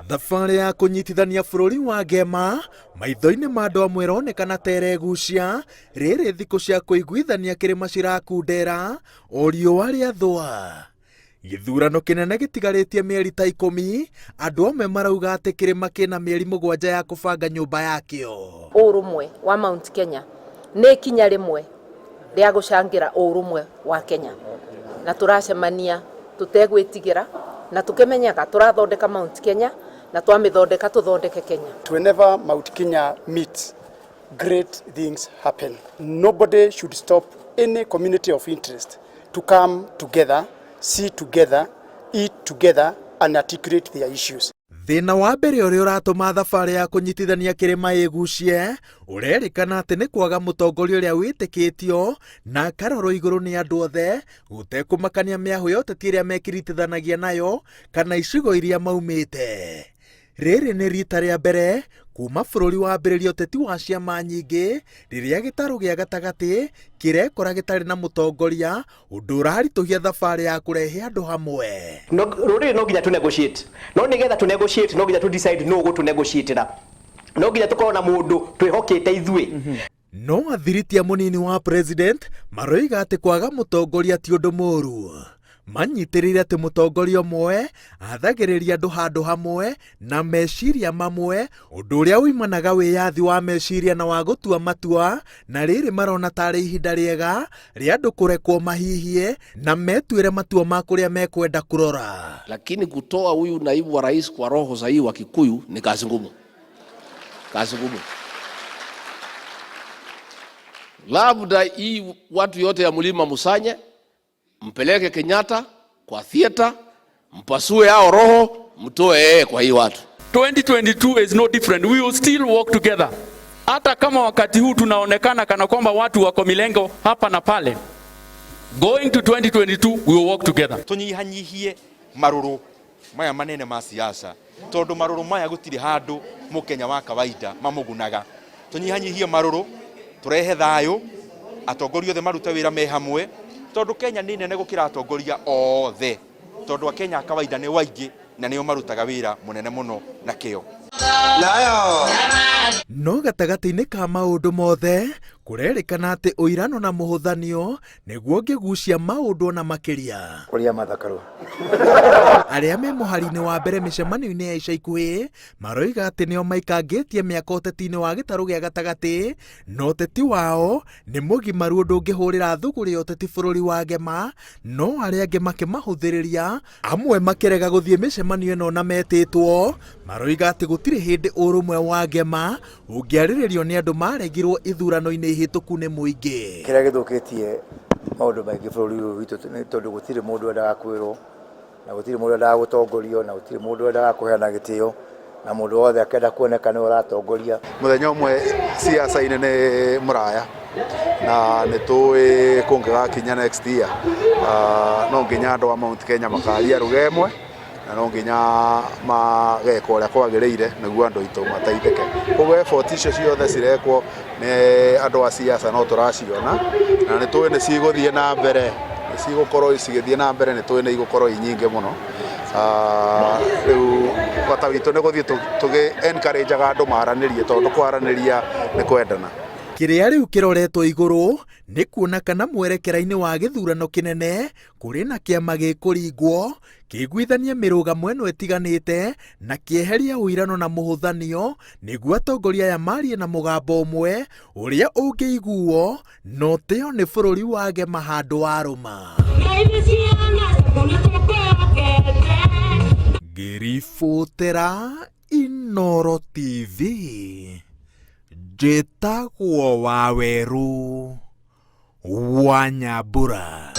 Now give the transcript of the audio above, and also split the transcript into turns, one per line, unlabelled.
Thabarĩ ya kũnyitithania bũrũri wa Ngema maitho-inĩ ma andũ amwe ĩronekana ta ĩregucia rĩrĩ thikũ cia kũiguithania kĩrĩma cirakundera o riũa rĩathũa. Gĩthurano kĩnene gĩtigarĩtie mĩeri ta ikũmi, andũ amwe marauga atĩ kĩrĩma kĩna mĩeri mũgwanja ya kũbanga nyũmba yakĩo.
Ũrũmwe wa Mount Kenya nĩ ikinya rĩmwe rĩa gũcangĩra ũrũmwe wa Kenya, na tũracemania tũtegwĩtigĩra na tũkĩmenyaga tũrathondeka Mount Kenya na twamĩthondeka tũthondeke Kenya.
Whenever Mount Kenya meets, great things happen. Nobody should stop any community of interest to come together, see together, eat together and articulate their issues.
Thĩna wa mbere ũrĩa ũratũma thabarĩ ya kũnyitithania kĩrĩma ĩgucie ũrerĩkana atĩ nĩ kwaga mũtongoria ũrĩa wĩtĩkĩtio na akarorwo igũrũ nĩ andũ othe gũtekũmakania mĩahũ ya ũteti ĩrĩa mekiritithanagia nayo kana icigo iria maumĩte. Rĩrĩ nĩ rita rĩa mbere kuma bũrũri wambĩrĩria ũteti wa ciama nyingĩ rĩrĩa gĩtarũ gĩa gatagatĩ kĩrekora gĩtarĩ na mũtongoria, ũndũ ũraritũhia thabarĩ ya kũrehe andũ hamwe.
No rũrĩrĩ no nginya tũ negotiate, no nĩgetha tũ negotiate no nginya tũ decide nũ ũgũtũ negotiatĩra, no nginya tũkorwo na mũndũ twĩhokĩte ithuĩ.
No athiritia mũnini wa president maroiga atĩ kwaga mũtongoria ti ũndũ mũru. Manyitĩrĩire atĩ mũtongoria ũmwe athagĩrĩria andũ handũ hamwe na meciria mamwe, ũndũ ũrĩa uimanaga wĩyathi wa meciria na wa gũtua matua, na rĩrĩ marona tarĩ ihinda rĩega rĩa andũ kũrekwo mahihie na metuĩre matua ma kũrĩa mekwenda kũrora.
Lakini kutoa huyu naibu wa rais kwa roho sahihi wa Kikuyu ni kazi ngumu, kazi ngumu. Labda hii watu yote ya mlima musanye, mpeleke Kenyatta kwa theater, mpasue hao roho, mtoe yeye kwa hii watu.
2022 is no different. We will still work together. Hata kama wakati huu tunaonekana kana kwamba watu wako milengo hapa na pale. Going to 2022, we will work together.
Tunyihanyihie maruru maya manene ma siasa, tondu maruru maya gutiri handu mukenya wa kawaida mamugunaga. Tunyihanyihie maruru, turehe thayu, atongoria othe marute wira me hamwe, tondu Kenya ni nene gukira atongoria othe, tondu akenya a kawaida ni waingi na nio marutaga wira munene muno na kio.
No gatagatĩ-inĩ ka maũndũ mothe kũrerĩkana atĩ ũirano na mũhũthanio nĩguo ũngĩgucia maũndũ ona makĩria.
Kũrĩa mathakarwo.
Arĩa me mũhari-inĩ wa mbere mĩcemanio-inĩ ya ica ikuhĩ maroiga atĩ nĩo maikangĩtie mĩaka ũteti-inĩ wa gĩtarũ gĩa gatagatĩ, na ũteti wao nĩ mũgimaru ũndũ ũngĩhũrĩra thũgũrĩ ya ũteti bũrũri wa Gema, no arĩa angĩ makĩmahũthĩrĩria, amwe makĩrega gũthiĩ mĩcemanio ĩno na metĩtwo, maroiga atĩ gũtirĩ hĩndĩ ũrũmwe wa Gema ũngĩarĩrĩrio nĩ andũ maregirwo ithurano-inĩ ihĩtũku nĩ mũingĩ.
Kĩrĩa gĩthũkĩtie maũndũ maingĩ bũrũri ũyũ witũ nĩ tondũ gũtirĩ mũndũ wendaga kwĩrwo, na gũtirĩ mũndũ wendaga gũtongorio, na gũtirĩ mũndũ wendaga kũheana gĩtĩo, na mũndũ wothe akenda kuoneka nĩwe ũratongoria.
Mũthenya ũmwe siasa-inĩ nĩ mũraya, na nĩ tũĩ kũngĩgakinya next year, no nginya andũ a Mount Kenya makaria ruga ĩmwe, na no nginya mageka ũrĩa kwagĩrĩire nĩguo andũ aitũ mateithĩke. Koguo effort icio ciothe cirekwo nĩ andũ a siasa no tũraciona, na nĩ tũĩ nĩ cigũthiĩ na mbere, nĩ cigũkorwo cigĩthiĩ na mbere, nĩ tũĩ nĩ igũkorwo i nyingĩ mũno. Rĩu bata witũ nĩ gũthiĩ tũgĩ encourage aga andũ maranĩrie, tondũ kwaranĩria nĩ kwendana.
Kĩrĩa rĩu kĩroretwo igũrũ nĩ kuona kana mwerekera-inĩ wa gĩthurano kĩnene kũrĩ na kĩama gĩkũringwo kĩiguithanie mĩrũgamo ĩno ĩtiganĩte na kĩeheria ũirano na mũhũthanio nĩguo atongoria aya marie na mũgambo ũmwe ũrĩa ũngĩiguo na ũtĩo nĩ bũrũri wa Gema handũ wa rũma. Ngĩribotera Inooro TV, njĩtagwo Wawerũ wa Nyambura.